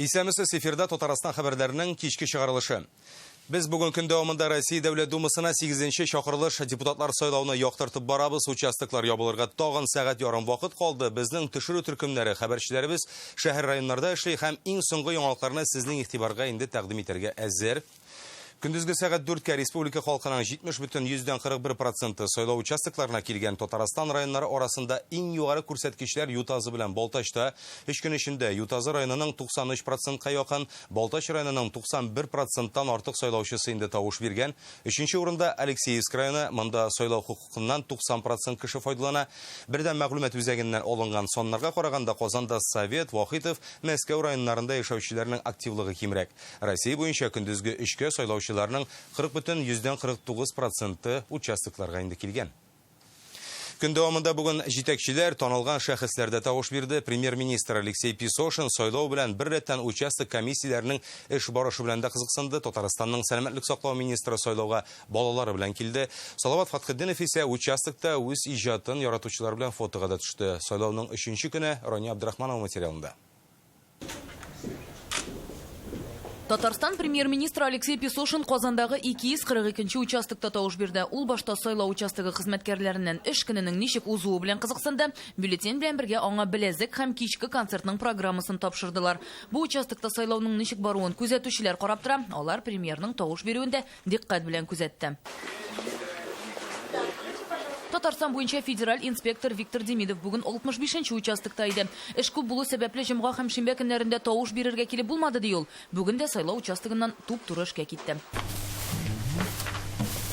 Исәнмесез, эфирда Татарстан хәбәрләренең кичке чыгарылышы. Без бүген көн дәвамында Россия Дәүләт Думасына 8нче чакырылыш депутатлар сайлауны яктыртып барабыз. Участоклар ябылырга тагын сәгать ярым вакыт калды. Безнең төшерү төркемнәре, хәбәрчеләребез шәһәр районнарда эшли һәм иң соңгы яңалыкларны сезнең игътибарга инде тәкъдим итәргә әзер. Көндезге сәгать 4-кә республика халкының 70,41 проценты сайлау участокларына килгән. Татарстан районнары арасында иң югары күрсәткечләр Ютазы белән Балтачта. Өч көн эчендә Ютазы районының 93 процентка якын, Балтач районының 91 проценттан артык сайлаучысы инде тавыш биргән. Өченче урында Алексеевск районы, монда сайлау хокукыннан 90 процент кеше файдалана. Бердәм мәгълүмат үзәгеннән алынган саннарга караганда, Казанда Совет, Вахитов, Мәскәү районнарында яшәүчеләрнең активлыгы кимрәк. Россия буенча көндезге өчкә сайлаучыларның 40,49 проценты участокларга инде килгән. Көн дәвамында бүген җитәкчеләр, танылган шәхесләр дә тавыш бирде. Премьер-министр Алексей Песошин сайлау белән бер рәттән участок комиссияләренең эш барышы белән дә кызыксынды. Татарстанның сәламәтлек саклау министры сайлауга балалары белән килде. Салават Фатхетдинов исә участокта үз иҗатын яратучылар белән фотога да төште. Сайлауның өченче көне Рания Абдрахманова материалында. Татарстан премьер-министры Алексей Песошин Казандагы 242 нче участокта тавыш бирде. Ул башта сайлау участогы хезмәткәрләреннән эш көненең ничек узуы белән кызыксынды. Бюллетень белән бергә аңа беләзек һәм кичке концертның программасын тапшырдылар. Бу участокта сайлауның ничек баруын күзәтүчеләр карап тора. Алар премьерның тавыш бирүен дә Дикъкать белән күзәтте. Татарстан буенча федераль инспектор Виктор Демидов бүген 65 нче участокта иде. Эш күп булу сәбәпле җомга һәм шимбә көннәрендә тавыш бирергә килеп булмады, ди ул. Бүген дә сайлау участогыннан туп-туры эшкә китте.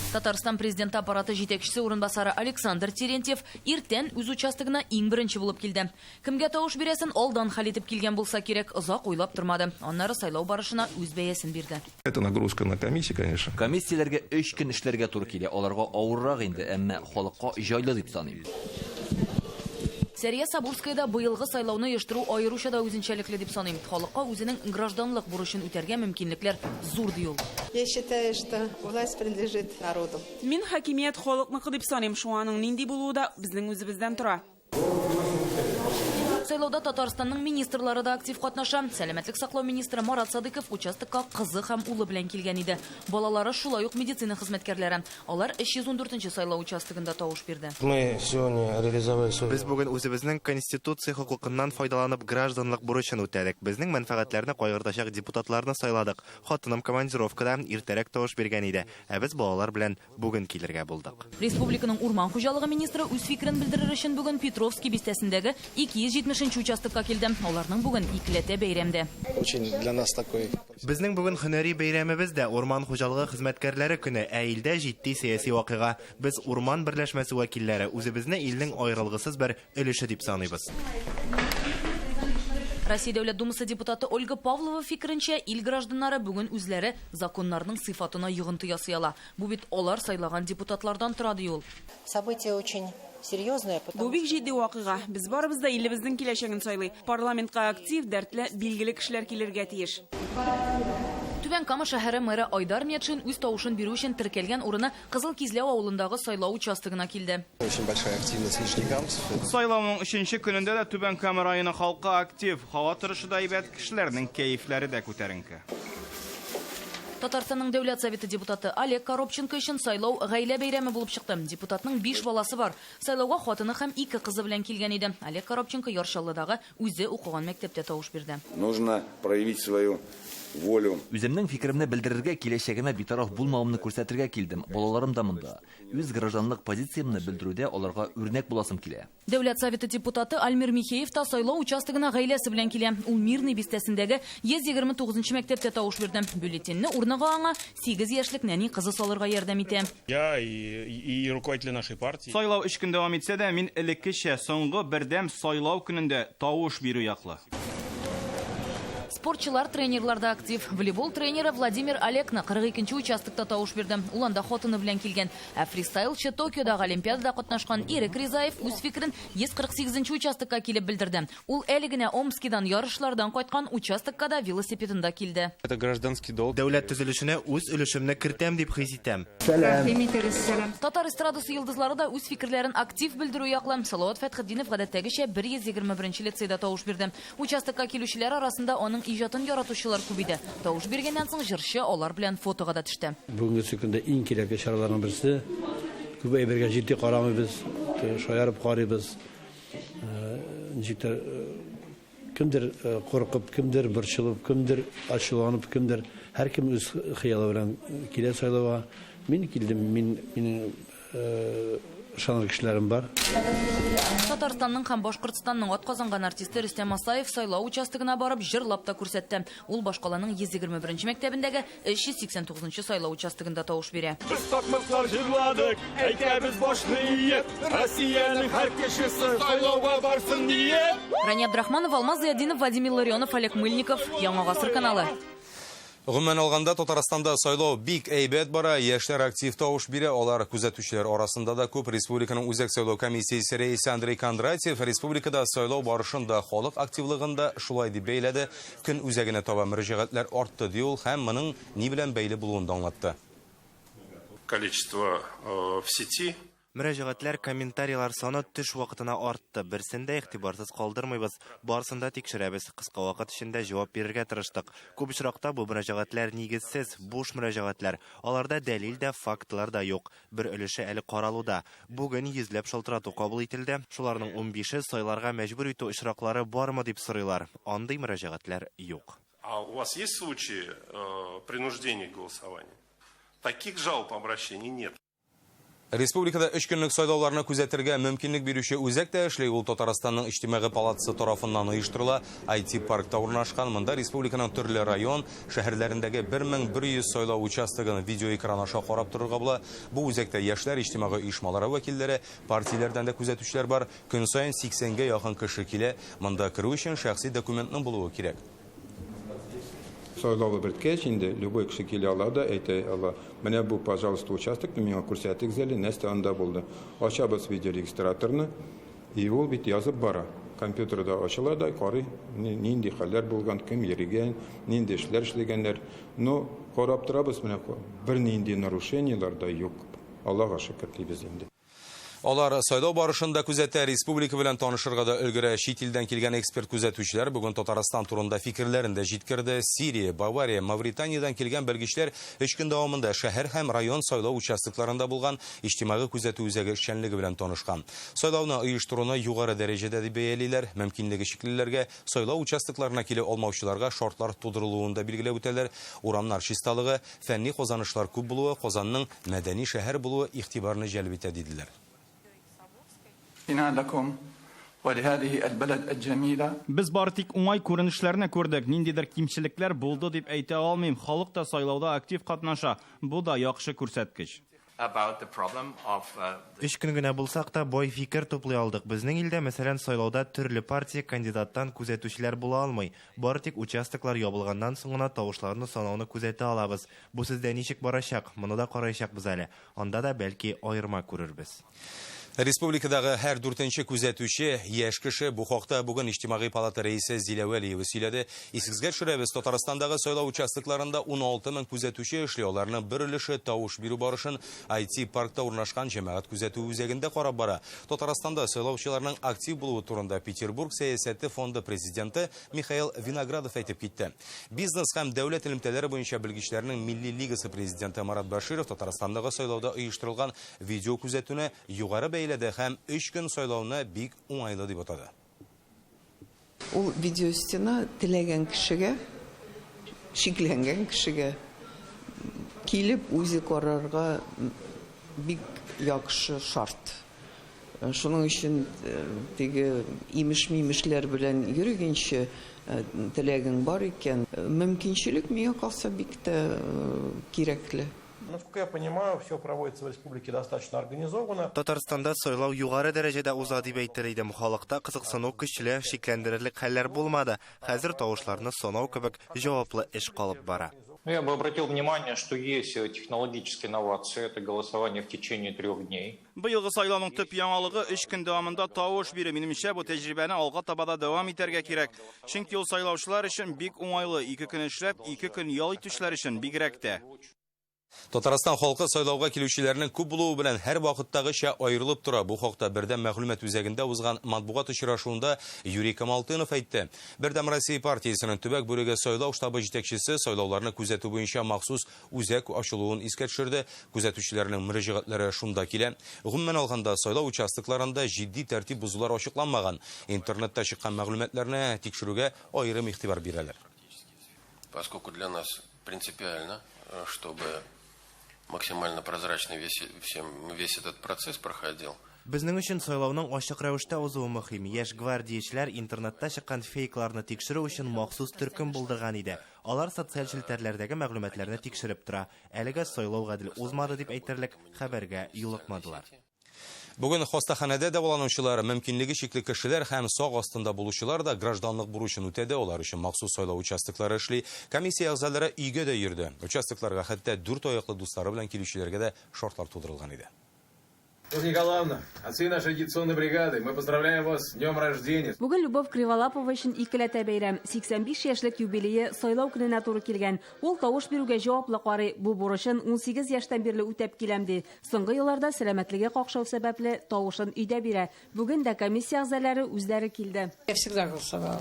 Татарстан Президенты аппараты җитәкчесе урынбасары Александр Терентьев иртән үз участогына иң беренче булып килде. Кемгә тавыш бирәсен алдан хәл итеп килгән булса кирәк, озак уйлап тормады. Аннары сайлау барышына үз бәясен бирде. Это нагрузка на комиссии, конечно. Комиссияләргә өч көн эшләргә туры килә, аларга авыррак инде, әмма халыкка җайлы дип саныйм. Сәрия Сабурская да быелгы сайлауны оештыру аеруча да үзенчәлекле дип саный. Халыкка үзенең гражданлык бурычын үтәргә мөмкинлекләр зур, ди ул. Я считаю, что власть принадлежит народу. Мин хакимият халыкныкы дип саныйм, шуңа аның нинди булуы да безнең үзебездән тора. Сайлауда Татарстанның министрлары да актив катнаша. Сәламәтлек саклау министры Марат Садыков участокка кызы һәм улы белән килгән иде. Балалары шулай ук медицина хезмәткәрләре. Алар 314 нче сайлау участогында тавыш бирде. Мы сегодня реализовали свой Без бүген үзебезнең конституция хокукыннан файдаланып гражданлык бурычын үтәдек. Безнең мәнфәгатьләрне кайгыртачак депутатларны сайладык. Хатыным командировкада, иртәрәк тавыш биргән иде. Ә без балалар белән Бүген килергә булдык. Республиканың урман хуҗалыгы министры үз фикерен белдерер өчен бүген Петровский бистәсендәге 270 нче участокка килде. Аларның бүген икеләтә бәйрәм дә. Очень для нас такой. Безнең бүген һөнәри бәйрәмебез дә, урман хуҗалыгы хезмәткәрләре көне, ә илдә җитди сәяси вакыйга. Без, урман берләшмәсе вәкилләре, үзебезне илнең аерылгысыз бер өлеше дип саныйбыз. Россия Дәүләт Думасы депутаты Ольга Павлова фикеренчә, ил гражданнары бүген үзләре законнарның сыйфатына йогынты ясый ала. Бу бит алар сайлаган депутатлардан тора, ди ул. Событие очень серьезное, Бу потому бик җитди вакыйга. Без барыбыз да илебезнең киләчәген сайлый. Парламентка актив, дәртле, билгеле кешеләр килергә тиеш. Түбән Кама шәһәре мэры Айдар Метшин үз тавышын бирү өчен теркәлгән урыны Кызыл Кизләү авылындагы сайлау участогына килде. Очень большая активность нижнекамцев. Сайлауның өченче көнендә дә Түбән Кама районы халкы актив. Һава торышы да әйбәт, кешеләрнең кәефләре дә күтәренке. Татарстанның Дәүләт Советы депутаты Олег Коробченко өчен сайлау гаилә бәйрәме булып чыкты. Депутатның биш баласы бар. Сайлауга хатыны һәм ике кызы белән килгән иде. Олег Коробченко Яр Чаллыдагы үзе укыган мәктәптә тавыш бирде. Нужно проявить свою волю. Үземнең фикеремне белдерергә, киләчәгемә битараф булмавымны күрсәтергә килдем. Балаларым да монда. Үз гражданлык позициямне белдерүдә аларга үрнәк буласым килә. Дәүләт Советы депутаты Альмир Михеев та сайлау участогына гаиләсе белән килә. Ул Мирный бистәсендәге 129 нчы мәктәптә тавыш бирде. Бюллетеньне урныга аңа 8 яшьлек нәни кызы салырга ярдәм итә. Я и руководители нашей партии. Сайлау өч көн дәвам итсә дә, мин элеккечә соңгы бердәм сайлау көнендә тавыш бирү яклы. Спортчылар, тренерлар да актив. Волейбол тренеры Владимир Олекна 42 нче участокта тавыш бирде. Ул анда хатыны белән килгән. Ә фристайлчы Токиодагы Олимпиадада катнашкан Ирек Ризаев үз фикерен 148 нче участокка килеп белдерде. Ул әле генә Омскидан ярышлардан кайткан участокка да велосипедында килде. Это гражданский долг. Дәүләт төзелешенә үз өлешемне кертәм дип хис итәм. Сәлам. Татар эстрадасы йолдызлары да үз фикерләрен актив белдерү яклы. Салават Фәтхетдинов гадәттәгечә 121 лицейда тавыш бирде. Участокка килүчеләр арасында аның иҗатын яратучылар күп иде. Тавыш биргәннән соң җырчы алар белән фотога да төште. Бүгенге көндә иң кирәкле чараларның берсе. Күп әйбергә җитди карамыйбыз, шаярып карыйбыз. Ничектер кемдер куркып, кемдер борчылып, кемдер ачуланып, кемдер һәркем үз хыялы белән килә сайлауга. Мин килдем, минем ышаныр кешеләрем бар. Татарстанның һәм Башкортстанның атказанган артисты Рөстәм Асаев сайлау участогына барып җырлап та күрсәтте. Ул башкаланың 121 мәктәбендәге 389 сайлау участогында тавыш бирә. Без такмаклар җырладык, әйтәбез башны иеп, Россиянең һәр кешесе сайлауга барсын диеп. Рания Абдрахманова, Алмаз Зыятдинов, Владимир Ларионов, Олег Мыльников, Яңа Гасыр каналы. Гомумән алганда, Татарстанда сайлау бик әйбәт бара, яшьләр актив тавыш бирә, алар күзәтүчеләр арасында да күп. Республиканың Үзәк сайлау комиссиясе рәисе Андрей Кондратьев республикада сайлау барышында халык активлыгын да шулай дип бәйләде. Көн үзәгенә таба мөрәҗәгатьләр артты ди ул һәм моның ни белән бәйле булуын да аңлатты. Количество в сети. Мөрәҗәгатьләр, комментарийлар саны төш вакытына артты. Берсен дә игътибарсыз калдырмыйбыз, барысын да тикшерәбез. Кыска вакыт эчендә җавап бирергә тырыштык. Күп очракта бу мөрәҗәгатьләр нигезсез, буш мөрәҗәгатьләр. Аларда дәлил дә, фактлар да юк. Бер өлеше әле каралуда. Бүген йөзләп шалтырату кабул ителде. Шуларның 15-е сайларга мәҗбүр итү очраклары бармы дип сорыйлар. Андый мөрәҗәгатьләр юк. А у вас есть случаи принуждения к голосованию? Таких жалоб, обращений нет. Республикада 3 көнлек сайлауларны күзәтергә мөмкинлек бирүче үзәк тә эшли. Ул Татарстанның Иҗтимагый палатасы тарафыннан оештырыла. IT-паркта урнашкан. Монда республиканың төрле район, шәһәрләрендәге 1100 сайлау участогын видеоэкран аша карап торырга була. Бу үзәктә яшьләр, иҗтимагый оешмалары вәкилләре, партияләрдән дә күзәтүчеләр бар. Көн саен 80-гә якын кеше килә. Монда керү өчен шәхси документның булуы кирәк. Сайлауы беткәч инде любой кеше килә ала да әйтә ала. Менә бу, пожалуйста, участокны миңа күрсәтегез әле, нәрсә анда булды. Ачабыз видеорегистраторны, и ул бит язып бара. Компьютерда ачыла да карый, нинди хәлләр булган, кем йөргән, нинди эшләр эшләгәннәр. Но карап торабыз, менә бернинди нарушениеләр дә юк. Аллага шөкер дибез инде. Алар сайлау барышында күзәтә, республика белән танышырга да өлгерә. Чит илдән килгән эксперт күзәтүчеләр бүген Татарстан турында фикерләрен дә җиткерде. Сирия, Бавария, Мавританиядән килгән белгечләр 3 көн дәвамында шәһәр һәм район сайлау участокларында булган иҗтимагый күзәтү үзәге эшчәнлеге белән танышкан. Сайлауны оештыруны югары дәрәҗәдә дип бәялиләр. Мөмкинлеге чиклеләргә, сайлау участокларына килә алмаучыларга шартлар тудырылуын да билгеләп үтәләр. Урамнар чисталыгы, фәнни казанышлар күп булуы, Казанның мәдәни шәһәр булуы игътибарны җәлеп итә диделәр. Без бары тик уңай күренешләрне күрдек. Ниндидер кимчелекләр булды дип әйтә алмыйм. Халык та сайлауда актив катнаша. Бу да яхшы күрсәткеч. 3 көн генә булсак та бай фикер туплый алдык. Безнең илдә, мәсәлән, сайлауда төрле партия кандидаттан күзәтүчеләр була алмый. Бары тик участоклар ябылганнан соң гына тавышларны санауны күзәтә алабыз. Бу сездә ничек барачак, моны да караячакбыз әле. Анда да бәлки аерма күрербез. Республикадагы һәр 4-нче күзәтүче яшь кеше. Бу хакта бүген Иҗтимагый палата рәисе Зилә Вәлиева сөйләде. Исегезгә төшерәбез, Татарстандагы сайлау участокларында 16 мең күзәтүче эшли. Аларның бер өлеше тавыш бирү барышын IT-паркта урнашкан җәмәгать күзәтү үзәгендә карап бара. Татарстанда сайлаучыларның актив булуы турында Петербург сәясәте фонды президенты Михаил Виноградов әйтеп китте. Бизнес һәм дәүләт элемтәләре буенча белгечләрнең милли лигасы президенты Марат Баширов Татарстандагы сайлауда оештырылган видео күзәтүне югары бәяләде һәм 3 көн сайлауны бик уңайлы дип атады. Ул видеостена теләгән кешегә, шикләнгән кешегә килеп үзе карарга бик яхшы шарт. Шуның өчен теге имеш-мимешләр белән йөргәнче теләгең бар икән, мөмкинчелек миңа калса бик тә кирәкле. Насколько я понимаю, все проводится в республике достаточно организованно. Татарстанда сайлау югары дәрәҗәдә уза дип әйтер идем. Халыкта кызыксыну көчле, шикләндерерлек хәлләр булмады. Хәзер тавышларны санау кебек җаваплы эш калып бара. Я бы обратил внимание, что есть технологические инновации, это голосование в течение 3 дней. Быелгы сайлауның төп яңалыгы 3 көн дәвамында тавыш бирү. Минемчә, бу тәҗрибәне алга таба да дәвам итәргә кирәк. Чөнки ул сайлаучылар өчен бик уңайлы. 2 көн эшләп, 2 көн ял итүчеләр өчен бигрәк тә. Татарстан халкы сайлауга килүчеләрнең күп булуы белән һәр вакыттагыча аерылып тора. Бу хакта Бердәм мәгълүмат үзәгендә узган матбугат очрашуында Юрий Камалтынов әйтте. Бердәм Россия партиясенең төбәк бүлеге сайлау штабы җитәкчесе сайлауларны күзәтү буенча махсус үзәк ачылуын искә төшерде. Күзәтүчеләрнең мөрәҗәгатьләре шунда килә. Гомумән алганда, сайлау участокларында җитди тәртип бозулар ачыкланмаган. Интернетта чыккан мәгълүматларны тикшерүгә аерым игътибар бирәләр. Поскольку для нас принципиально, чтобы максимально прозрачно весь этот процесс проходил. Безнең өчен сайлауның ачык рәвештә узуы мөһим. Яшь гвардиячеләр интернетта чыккан фейкларны тикшерү өчен махсус төркем булдырган иде. Алар социаль челтәрләрдәге мәгълүматларны тикшереп тора. Әлегә сайлау гадел узмады дип әйтерлек хәбәргә юлыкмадылар. Бүген хастаханәдә дәваланучылар, мөмкинлеге чикле кешеләр һәм сак астында булучылар да гражданлык бурычын үтәде. Алар өчен махсус сайлау участоклары эшли. Комиссия әгъзалары өйгә дә йөрде. Участокларга хәтта дүрт аяклы дуслары белән килүчеләргә дә шартлар тудырылган иде. Любовь Николаевна, от всей нашей агитационной бригады мы поздравляем вас с днем рождения. Бүген Любовь Криволапова өчен икеләтә бәйрәм. 85 яшьлек юбилее сайлау көненә туры килгән. Ул тавыш бирүгә җаваплы карый. Бу бурычын 18 яшьтән бирле үтәп киләм ди. Соңгы елларда сәламәтлеге какшау сәбәпле тавышын өйдә бирә. Бүген дә комиссия әгъзалары үзләре килде. Я всегда голосовала.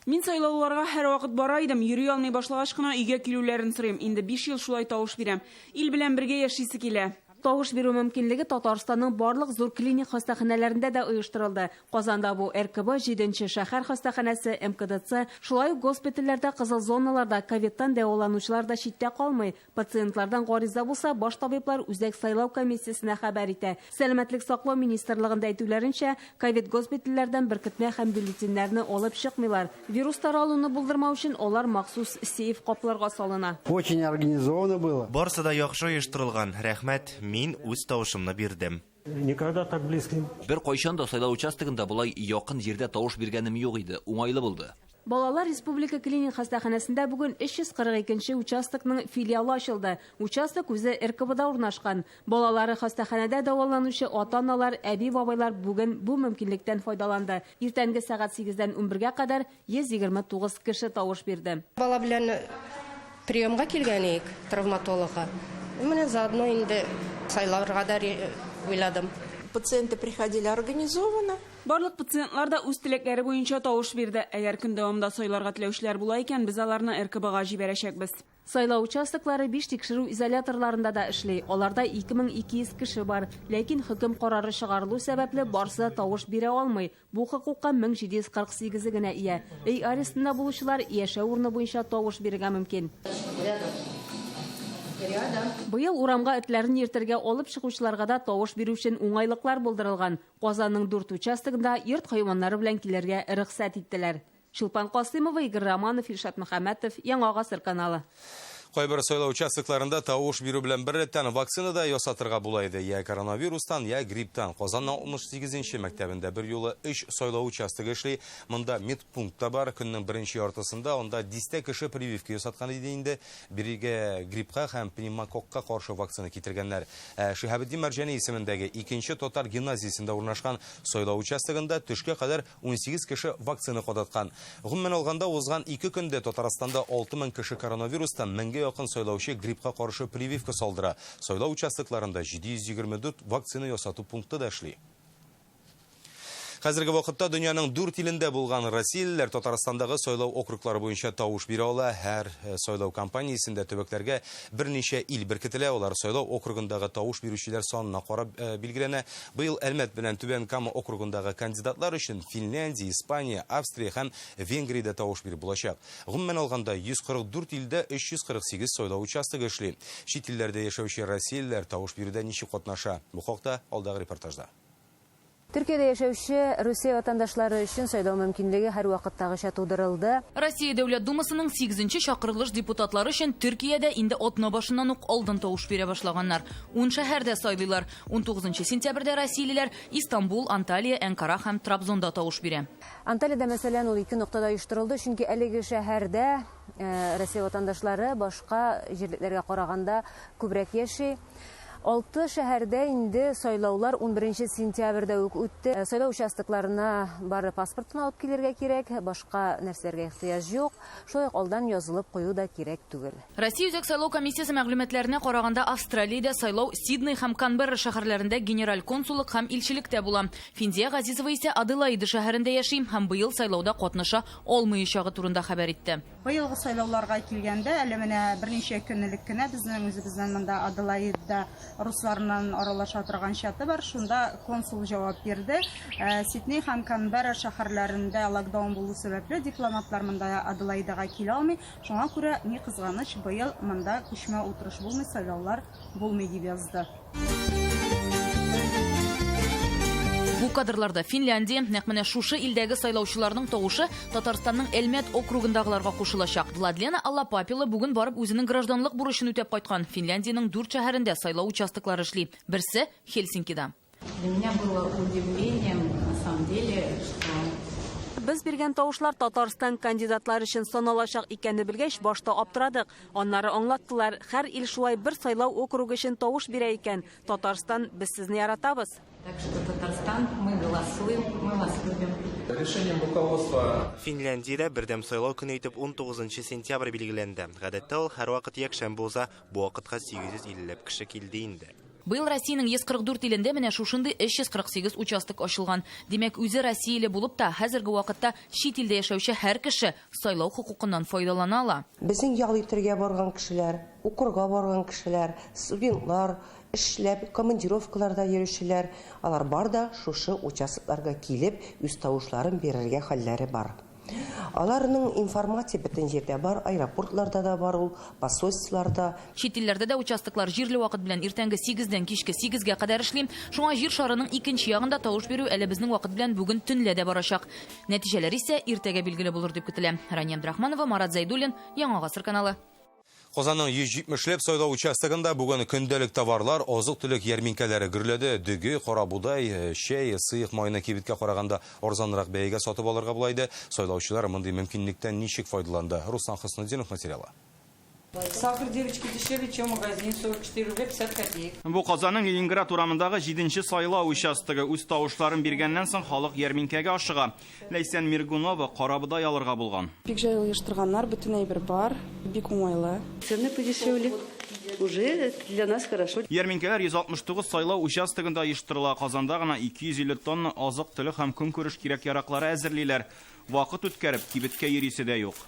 Мин сайлауларга һәрвакыт бара идем, йөри алмый башлагач кына өйгә килүләрен сорыйм. Инде 5 ел шулай тавыш бирәм. Ил белән бергә яшисе килә. Тавыш бирү мөмкинлеге Татарстанның барлык зур клиник хастаханәләрендә дә оештырылды. Казанда бу РКБ, 7нче шәһәр хастаханәсе, МКДЦ, шулай ук госпитальләрдә, кызыл зоналарда ковидтан дәваланучылар да читтә калмый. Пациентлардан гариза булса, баш табиблар үзәк сайлау комиссиясенә хәбәр итә. Сәламәтлек саклау министрлыгында әйтүләренчә, ковид госпитальләрдән беркетмә һәм бюллетеньнәрне алып чыкмыйлар. Вирус таралуны булдырмау өчен алар махсус сейф капларга салына. Очень организовано было. Барысы да яхшы оештырылган. Рәхмәт. Мин үз тавышымны бирдем. Никогда так близко. Бер кайчан да сайлау участогында болай якын җирдә тавыш биргәнем юк иде. Уңайлы булды. Балалар Республика клиник хастаханәсендә бүген 342нче участокның филиалы ачылды. Участок үзе РКБда урнашкан. Балалары хастаханәдә дәваланучы ата-аналар, әби-бабайлар бүген бу мөмкинлектән файдаланды. Иртәнге сәгать 8-дән 11-гә кадәр 129 кеше тавыш бирде. Бала белән приемга килгән идек, травматологка. Менә заодно инде сайларга да уйладым. Пациенты приходили организованно. Барлык пациентлар да үз теләкләре буенча тавыш бирде. Әгәр көн дәвамында сайларга теләүчеләр була икән, без аларны РКБга җибәрәчәкбез. Сайлау участоклары 5 тикшерү изоляторларында да эшли. Аларда 2200 кеше бар. Ләкин хөкем карары чыгарылу сәбәпле барысы да тавыш бирә алмый. Бу хокукка 1748 генә ия. Өй арестында булучылар яшәү урыны буенча тавыш бирергә мөмкин. Быел урамга этләрен йөртергә алып чыгучыларга да тавыш бирү өчен уңайлыклар булдырылган. Казанның 4 участогында йорт хайваннары белән килергә рөхсәт иттеләр. Чулпан Касымова, Игорь Романов, Илшат Мөхәммәтов, Яңа Гасыр каналы. Кайбер сайлау участокларында тавыш бирү белән беррәттән вакцина да ясатырга була иде. Я коронавирустан, я грипптан. Казанның 68нче мәктәбендә бер юлы 3 сайлау участогы эшли. Монда медпункт та бар. Көннең беренче яртысында анда дистә кеше прививка ясаткан иде инде. Бирегә гриппка һәм пневмококка каршы вакцина китергәннәр. Шиһабетдин Мәрҗани исемендәге 2нче татар гимназиясендә урнашкан сайлау участогында төшкә кадәр 18 кеше вакцина кадаткан. Гомумән алганда, узган 2 көндә Татарстанда 6000 кеше коронавирустан, 1000гә якын сайлаучы гриппка каршы прививка салдыра. Сайлау участокларында 724 вакцина ясату пункты да эшли. Хәзерге вакытта дөньяның 4 илендә булган россиялеләр Татарстандагы сайлау округлары буенча тавыш бирә ала. Һәр сайлау кампаниясендә төбәкләргә берничә ил беркетелә. Алар сайлау округындагы тавыш бирүчеләр санына карап билгеләнә. Быел Әлмәт белән Түбән Кама округындагы кандидатлар өчен Финляндия, Испания, Австрия һәм Венгриядә тавыш биреп булачак. Гомумән алганда 144 илдә 348 сайлау участогы эшли. Чит илләрдә яшәүче россиялеләр тавыш бирүдә ничек катнаша? Бу хакта алдагы репортажда. Төркиядә яшәүче Русия ватандашлары өчен сайлау мөмкинлеге һәр вакыттагыча тудырылды. Россия Дәүләт Думасының 8нче чакырылыш депутатлары өчен Төркиядә инде атна башыннан ук алдан тавыш бирә башлаганнар. 10 шәһәрдә сайлыйлар. 19 сентябрьдә россиялеләр Истанбул, Анталия, Әнкара һәм Трабзонда тавыш бирә. Анталиядә, мәсәлән, ул 2 ноктада оештырылды, чөнки әлеге шәһәрдә Россия ватандашлары башка җирлекләргә караганда күбрәк яши. Алты шәһәрдә инде сайлаулар 11 сентябрьдә үк үтте. Сайлау участокларына бары паспортын алып килергә кирәк, башка нәрсәләргә ихтыяҗ юк. Шулай ук алдан язылып кую да кирәк түгел. Россия Үзәк сайлау комиссиясе мәгълүматларына караганда, Австралиядә сайлау Сидней һәм Канберра шәһәрләрендә генераль консуллык һәм илчелектә була. Финдия Газизова исә Аделаида шәһәрендә яши һәм быел сайлауда катнаша алмаячагы турында хәбәр итте. Быелгы сайлауларга килгәндә, әле менә берничә көн элек кенә безнең үзебезнең монда Аделаидада русларыннан аралаша торган чаты бар, шунда консул җавап бирде. Сидней һәм Канберра шәһәрләрендә локдаун булу сәбәпле дипломатлар монда Аделаидага килә алмый. Шуңа күрә, ни кызганыч, быел монда күчмә утырыш булмый, сайлаулар булмый дип язды. Бу кадрларда Финляндия, нәкъ менә шушы илдәге сайлаучыларның тавышы Татарстанның Әлмәт округындагыларга кушылачак. Владлена Аллапапила бүген барып үзенең гражданлык бурычын үтәп кайткан. Финляндиянең 4 шәһәрендә сайлау участоклары эшли. Берсе Хельсинкида. Для меня было удивлением, на самом деле, что Без биргән тавышлар Татарстан кандидатлары өчен саналачак икәнне белгәч, башта аптырадык. Аннары аңлаттылар, һәр ил шулай бер сайлау округы өчен тавыш бирә икән. Татарстан, без сезне яратабыз. Так что Татарстан, мы голосуем, мы вас любим. Решением руководства Финляндиядә бердәм сайлау көне итеп 19 сентябрь билгеләнде. Гадәттә ул һәрвакыт якшәмбе уза, бу вакытка 850 кеше килде инде. Быел Россиянең 144 илендә менә шушындый 348 участок ачылган. Димәк, үзе Россияле булып та, хәзерге вакытта чит илдә яшәүче һәр кеше сайлау хокукыннан файдалана ала. Безнең ял итәргә барган кешеләр, укырга барган кешеләр, студентлар, эшләп, командировкаларда йөрүчеләр, алар бар да шушы участокларга килеп, үз тавышларын бирергә хәлләре бар. Аларның информация бөтен җирдә бар, аэропортларда да бар ул, посольстволарда. Чит илләрдә дә участоклар җирле вакыт белән иртәнге 8-дән кичке 8-гә кадәр эшли. Шуңа җир шарының икенче ягында тавыш бирү әле безнең вакыт белән бүген төнлә дә барачак. Нәтиҗәләр исә иртәгә билгеле булыр дип көтелә. Рания Абдрахманова, Марат Зәйдуллин, Яңа Гасыр каналы. Казанның 170ләп сайлау участогында бүген көндәлек товарлар, азык-төлек ярминкәләре гөрләде. Дөге, карабудай, чәй, сыек майны кибеткә караганда арзанрак бәягә сатып алырга була иде. Сайлаучылар мондый мөмкинлектән ничек файдаланды? Руслан Хөснетдинов материалы. Сахар, девочки, дешевле, чем в магазине, 44 рубля 50 копеек. Бу Казанның Ленинград урамындагы 7нче сайлау участогы. Үз тавышларын биргәннән соң халык ярминкәгә ашыга. Ләйсән Миргунова карабодай алырга булган. Бик җайлы оештырганнар, бөтен әйбер бар, бик уңайлы. Цены подешевле. Уже для нас хорошо. Ярминкәләр 169 сайлау участогында оештырыла. Казанда гына 250 тонна азык-төлек һәм көнкүреш кирәк-яраклары әзерлиләр. Вакыт үткәреп, кибеткә йөрисе дә юк.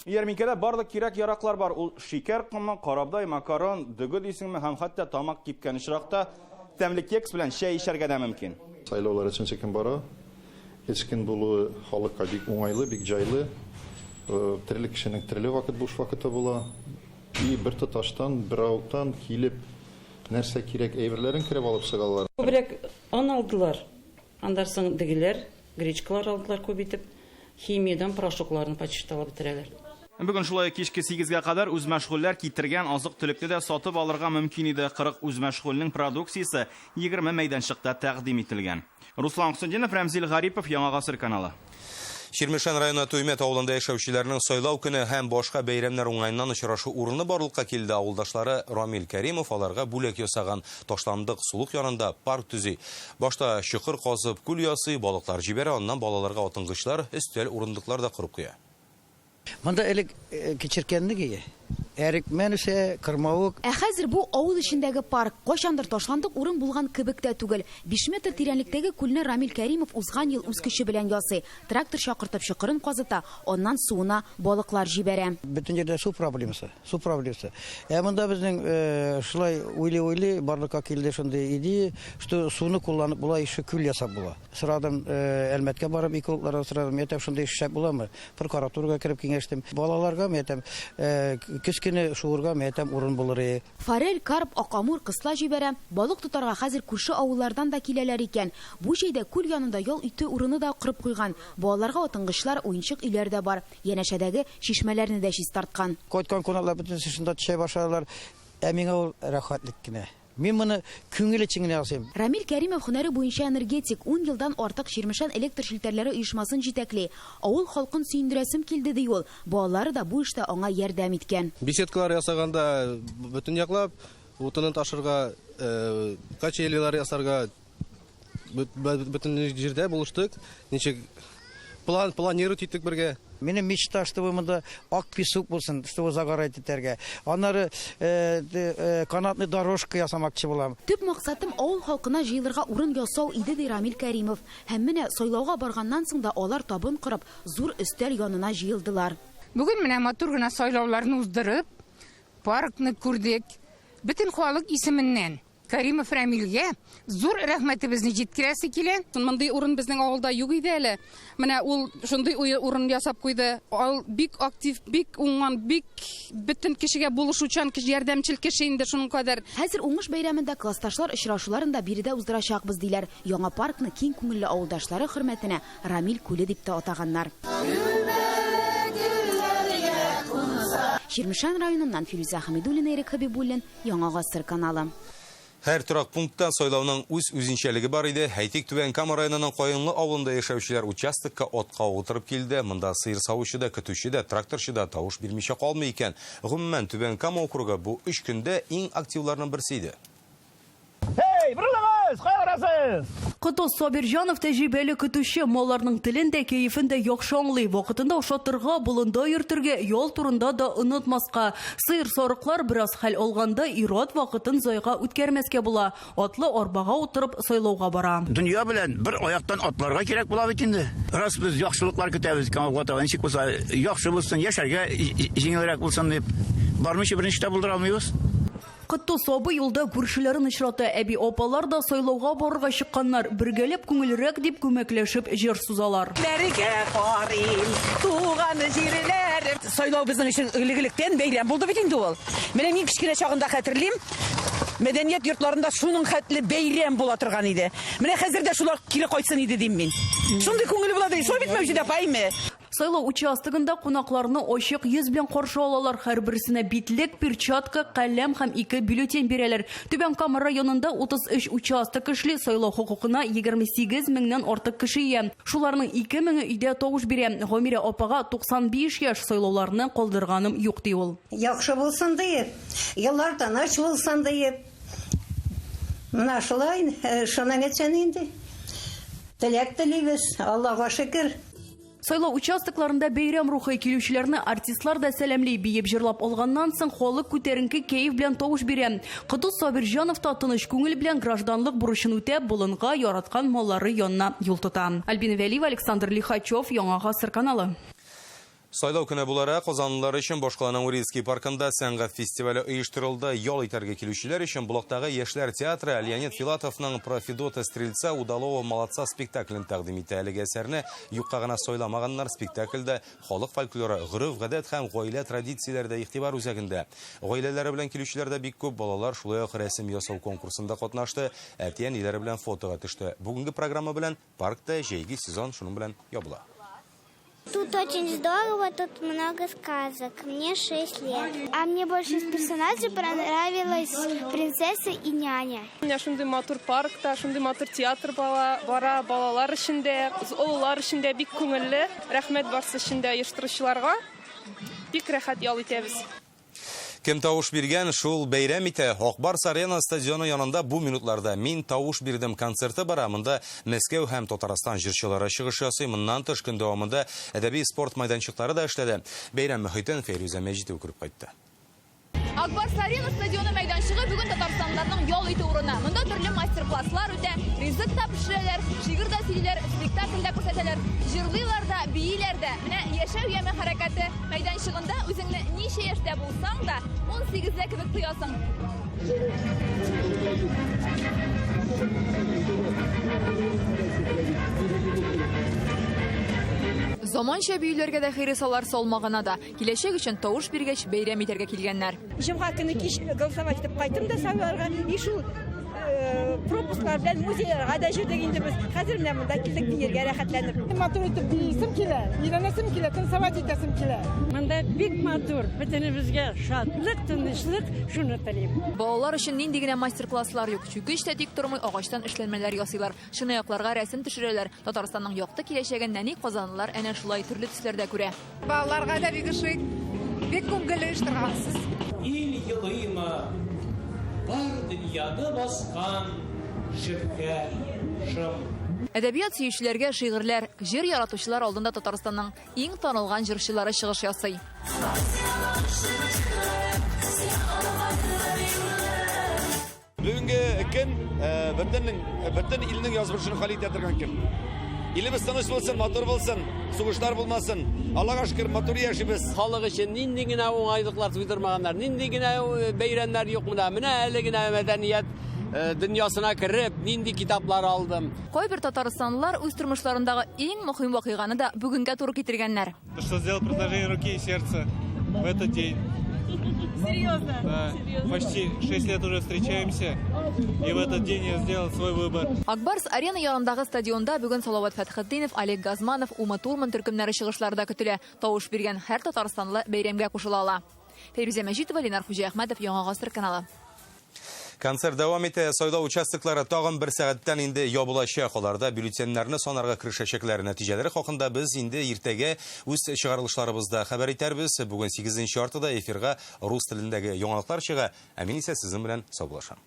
Ярминкәдә барлык кирәк-яраклар бар. Ул шикәр комы, карабодай, макарон, дөге дисеңме һәм хәтта тамак кипкән очракта тәмле кекс белән чәй эчәргә дә мөмкин. Сайлаулар өченче көн бара. Өч көн булуы халыкка бик уңайлы, бик җайлы. Төрле кешенең төрле вакыт, буш вакыты була. И бер тоташтан, бер авылдан килеп, нәрсә кирәк әйберләрен кереп алып чыгалар. Күбрәк он алдылар. Аннан соң дегеләр, гречкалар алдылар күп итеп. Химиядан порошокларны почти алып бетерәләр. Бүген шулай кичке 8-гә кадәр үзмәшгульләр китергән азык-төлекне дә сатып алырга мөмкин иде. 40 үзмәшгульнең продукциясе 20 мәйданчыкта тәкъдим ителгән. Руслан Хөснетдинов, Рәмзил Гарипов, Яңа Гасыр каналы. Чирмешән районы Туймәт авылында яшәүчеләрнең сайлау көне һәм башка бәйрәмнәр уңаеннан очрашу урыны барлыкка килде. Авылдашлары Рамил Кәримов аларга бүләк ясаган. Ташландык сулык янында парк төзи. Башта чокыр казып, күл ясый, балыклар җибәрә, аннан балаларга атынгычлар, өстәл, урындыклар да корып куя. Монда элек кичеркәнлек ие. Әрекмән үсә, кырмавык. Ә хәзер бу авыл эчендәге парк кайчандыр ташландык урын булган кебек тә түгел. 5 метр тирәнлектәге күлне Рамил Кәримов узган ел үз көче белән ясый. Трактор чакыртып чокырын казыта, аннан суына балыклар җибәрә. Бөтен җирдә су проблемасы, су проблемасы. Ә монда безнең шулай уйлый-уйлый барлыкка килде шундый идея, что суны кулланып була, еще күл ясап була. Сорадым, Әлмәткә барып экологлардан сорадым, әйтәм, шундый эшләп буламы? Прокуратурага кереп киңәштем. Балаларга, әйтәм, кечкенә шуырга, әйтәм, урын булыр иде. Форель, карп, акамур, кысла җибәрә. Балык тотарга хәзер күрше авыллардан да киләләр икән. Бу җәйдә күл янында ял итү урыны да корып куйган. Балаларга атынгычлар, уенчык өйләр дә бар. Янәшәдәге чишмәләрне дә чистарткан. Кайткан кунаклар бөтенесе шунда төшә башладылар. Ә миңа ул рәхәтлек кенә. Мин моны күңел өчен генә ясыйм. Рамил Кәримов һөнәре буенча энергетик, 10 елдан артык Чирмешән электр челтәрләре оешмасын җитәкли. Авыл халкын сөендерәсем килде, ди ул. Балалары да бу эштә аңа ярдәм иткән. Беседкалар ясаганда бөтен яклап утынын ташырга качелилар ясарга, бөтен җирдә булыштык. Ничек план планировать иттек бергә. Минем мечта, чтобы монда ак песок булсын, чтобы загорать итәргә. Аннары канатный дорожка ясамакчы булам. Төп максатым авыл халкына җыелырга урын ясау иде, ди Рамил Кәримов. Һәм менә сайлауга барганнан соң да алар табын корып, зур өстәл янына җыелдылар. Бүген менә матур гына сайлауларны уздырып, паркны күрдек. Бөтен халык исеменнән Каримов Рамилгә зур рәхмәтебезне җиткерәсе килә. Мондый урын безнең авылда юк иде әле. Менә ул шундый урын ясап куйды. Ул бик актив, бик уңган, бик бөтен кешегә булышучан кеше, ярдәмчел кеше инде шуның кадәр. Хәзер уңыш бәйрәмендә классташлар очрашуларын да биредә уздырачакбыз, диләр. Яңа паркны киң күңелле авылдашлары хөрмәтенә Рамил күле дип тә атаганнар. Чирмешән районыннан Фирүзә Хәмидуллина, Ирек Хәбибуллин, Яңа Гасыр каналы. Һәр торак пунктта сайлауның үз үзенчәлеге бар иде. Әйтик, Түбән Кама районының Каенлы авылында яшәүчеләр участокка атка утырып килде. Монда сыер савучы да, көтүче дә, тракторчы да тавыш бирмичә калмый икән. Гомумән, Түбән Кама округы бу 3 көндә иң активларның берсе иде. Эй, борылыгыз, кая барасыз? Котос Сабирҗанов тәҗрибәле көтүче, малларның телен дә, кәефен дә яхшы аңлый. Вакытында ашатырга, болында йөртергә, ял турында да онытмаска. Сыер сарыклар бераз хәл алганда ир-ат вакытын зайга үткәрмәскә була. Атлы арбага утырып сайлауга бара. Дөнья белән бер аяктан атларга кирәк була бит инде. Рас без яхшылыклар көтәбез, Камалга таба ничек булса, яхшы булсын, яшәргә җиңелрәк булсын дип. Бармыйча берничек тә булдыра алмыйбыз. Котдус абый юлда күршеләрен очрата. Әби апалар да сайлауга барырга чыкканнар. Бергәләп күңелрәк дип күмәкләшеп җыр сузалар. Ләргә карыйм, туган җирләрем. Сайлау безнең өчен элек-электән бәйрәм булды бит инде ул. Менә мин кечкенә чагында хәтерлим, мәдәният йортларында шуның хәтле бәйрәм була торган иде. Менә хәзер дә шулар кире кайтсын иде дим мин. Шундый күңел була ди. Шулай бит, Мәүҗидә апа, әйме? Сайлау участогында кунакларны ачык йөз белән каршы алалар. Һәрберсенә битлек, перчатка, каләм һәм 2 бюллетень бирәләр. Түбән Кама районында 33 участок эшли. Сайлау хокукына 28 меңнән артык кеше ия. Шуларның 2 меңе өйдә тавыш бирә. Гомирә апага 95 яшь, сайлауларны калдырганым юк ди ул. Яхшы булсын диеп, еллар тыныч булсын диеп. Менә шулай, шуның өчен инде теләк телибез, Аллага шөкер. Сайлау участокларында бәйрәм рухы, килүчеләрне артистлар да сәламли, биеп җырлап алганнан соң халык күтәренке кәеф белән тавыш бирә. Котдус Сабирҗанов та тыныч күңел белән гражданлык бурычын үтәп, болынга яраткан маллары янына юл тота. Альбина Вәлиева, Александр Лихачев, Яңа Гасыр каналы. Сайлау көне буларак казанлылар өчен башкаланың Уральский паркында сәнгать фестивале оештырылды. Ял итәргә килүчеләр өчен Болактагы яшьләр театры Леонид Филатовның «Про Федота Стрельца удалого молодца» спектаклен тәкъдим итә. Әлеге әсәрне юкка гына сайламаганнар. Спектакльдә халык фольклоры, гореф-гадәт һәм гаилә традицияләре дә игътибар үзәгендә. Гаиләләре белән килүчеләр дә бик күп. Балалар шулай ук рәсем ясау конкурсында катнашты, әти-әниләре белән фотога төште. Бүгенге программа белән паркта җәйге сезон шуның белән ябыла. Тут очень здорово, тут много сказок. Мне 6 лет. А мне больше из персонажей понравилась принцесса и няня. У меня шундый матур паркта, шундый матур театр бара, балалар өчен дә, олылар өчен дә бик күңелле. Рәхмәт барсы өчен дә оештыручыларга. Бик рәхәт ял итәбез. Кем тавыш биргән, шул бәйрәм итә. Акбарс Арена стадионы янында бу минутларда Мин тавыш бирдем концерты бара. Монда Мәскәү һәм Татарстан җырчылары чыгыш ясый. Моннан тыш көн дәвамында әдәби спорт майданчыклары да эшләде. Бәйрәм мөхитен Фәйрүзә Мәҗитова күреп кайтты. Акбарс Арена стадионы мәйданчыгы бүген татарстанлыларның ял итү урыны. Монда төрле мастер-класслар үтә, ризык та пешерәләр, шигырь дә сөйлиләр, спектакль дә күрсәтәләр, җырлыйлар да, бииләр дә. Менә яшәү яме хәрәкәте мәйданчыгында үзеңне ничә яшьтә булсаң да, 18дә кебек тоясың. Заманча биюләргә дә хирысалар салмагына да. Киләчәк өчен тавыш биргәч, бәйрәм итәргә килгәннәр. Җомга көне кич голосовать итеп кайттым да сайларга. И шул пропусклар белән музейларга да йөрдек инде без. Хәзер менә монда килдек биергә рәхәтләнеп. Матур итеп биисем килә, өйрәнәсем килә, танцевать итәсем килә. Монда бик матур, бөтенебезгә шатлык, тынычлык, шуны телим. Балалар өчен нинди генә мастер-класслар юк. Чүкеч тә тик тормый, агачтан эшләнмәләр ясыйлар. Чынаякларга рәсем төшерәләр. Татарстанның якты киләчәген нәни казанлылар әнә шулай төрле төсләрдә күрә. Балаларга да бик ошый, бик күңелле оештыргансыз. Ил елыймы? Бар дөньяны баскан шөбһә, шом. Әдәбият сөючеләргә шигырьләр, җыр яратучылар алдында Татарстанның иң танылган җырчылары чыгыш ясый. Бүгенге көн бөтен бөтен илнең язмышын хәл итә торган көн. Илебез тыныч булсын, матур булсын, сугышлар булмасын. Аллага шөкер, матур яшибез. Халык өчен нинди генә уңайлыклар тудырмаганнар, нинди генә бәйрәмнәр юк монда. Менә әле генә мәдәният дөньясына кереп, нинди китаплар алдым. Кайбер татарстанлылар үз тормышларындагы иң мөһим вакыйганы да бүгенгә туры китергәннәр. Что сделал предложение руки и сердца в этот день. Серьезно? Да. Почти 6 лет уже встречаемся, и в этот день я сделал свой выбор. Ак Барс Арена янындагы стадионда бүген Салават Фәтхетдинов, Олег Газманов, Ума Турман төркемнәре чыгышлары да көтелә. Тавыш биргән һәр татарстанлы бәйрәмгә кушыла ала. Фәйрүзә Мәҗитова, Ленар Хуҗиәхмәтов, Яңа Гасыр каналы. Концерт дәвам итә. Сайлау участоклары тагын бер сәгатьтән инде ябылачак. Аларда бюллетеньнәрне санарга керешәчәкләр. Нәтиҗәләре хакында без инде иртәгә үз чыгарылышларыбызда хәбәр итәрбез. Бүген 8 яртыда эфирга рус телендәге яңалыклар чыга. Ә мин исә сезнең белән саубуллашам.